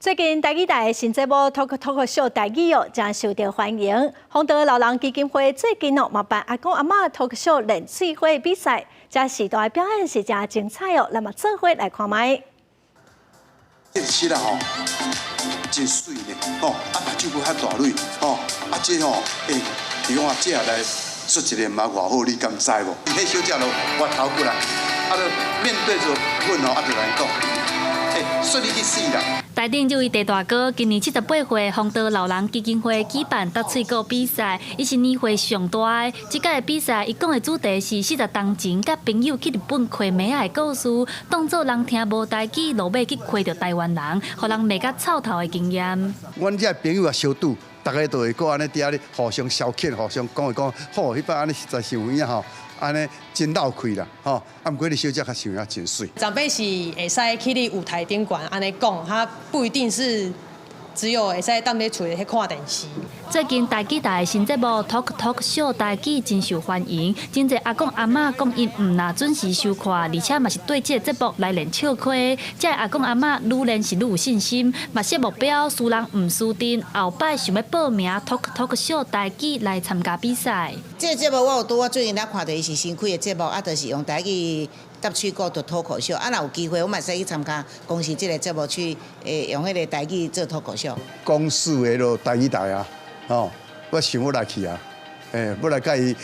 最近台語台的新節目《Talk Talk Show》台語哦，誠受著歡迎。弘道老人基金會最近哦，嘛辦阿公阿嬤 Talk Show 練喙火比賽，這時代表演是誠精彩哦。咱嘛做伙來看覓。電視啦吼，真媠呢，吼，啊目睭閣較大蕊，吼，啊這吼，欸，伊講啊，這來說一个嘛偌好，你敢知無？彼小姐就歪頭過來，啊，就面對著阮吼，啊，就來講，欸，說你去死啦！台頂這位鄭大哥今年78歲，弘道老人基金會舉辦搭喙鼓比賽，伊是年歲上大的。這屆的比賽，伊講的主題是40冬前佮朋友去日本開麥仔的故事，當做人聽無台語，路尾去開著台灣人，予人罵甲臭頭的經驗。阮這朋友也相拄，逐家都會閣按呢佇遐咧互相消遣，互相講一講，好，彼擺按呢實在是有影吼，按呢真鬥氣啦，吼。啊，毋過你小姐較想影真媠。長輩是會使去咧舞台頂懸按呢講，他不一定是只有會使踮咧厝裡看電視。最近台語台的新節目《Talk Talk Show》台語真受歡迎，真濟阿公阿嬤講𪜶毋若準時收看，而且嘛是對這個節目來練笑氣。這个阿公阿嬤愈練是愈有信心，嘛設目標輸人毋輸陣，後擺想欲報名《Talk Talk Show》台語來參加比賽。這個節目我有拄仔最近咧看著，伊是新開的節目，啊，就是用台語搭喙鼓做脫口秀。啊，若有機會，我嘛會使去參加公視這個節目去，用彼個台語做脫口秀。公視的囉台語台啊，吼，我想欲來去啊，欸，欲來佮伊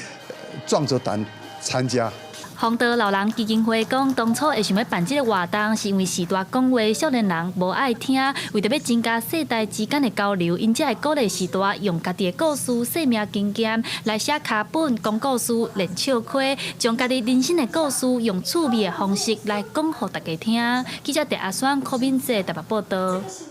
壯著膽參加。弘道老人基金會講，當初會想欲辦這個活動，是因為時代講話少年人無愛聽，為著欲增加世代之間的交流，𪜶才會鼓勵序大用家己的故事、生命經驗來寫跤本、講故事、練笑氣，將家己人生的故事用趣味的方式來講予大家聽。記者鄭阿雙、柯敏哲台北報導。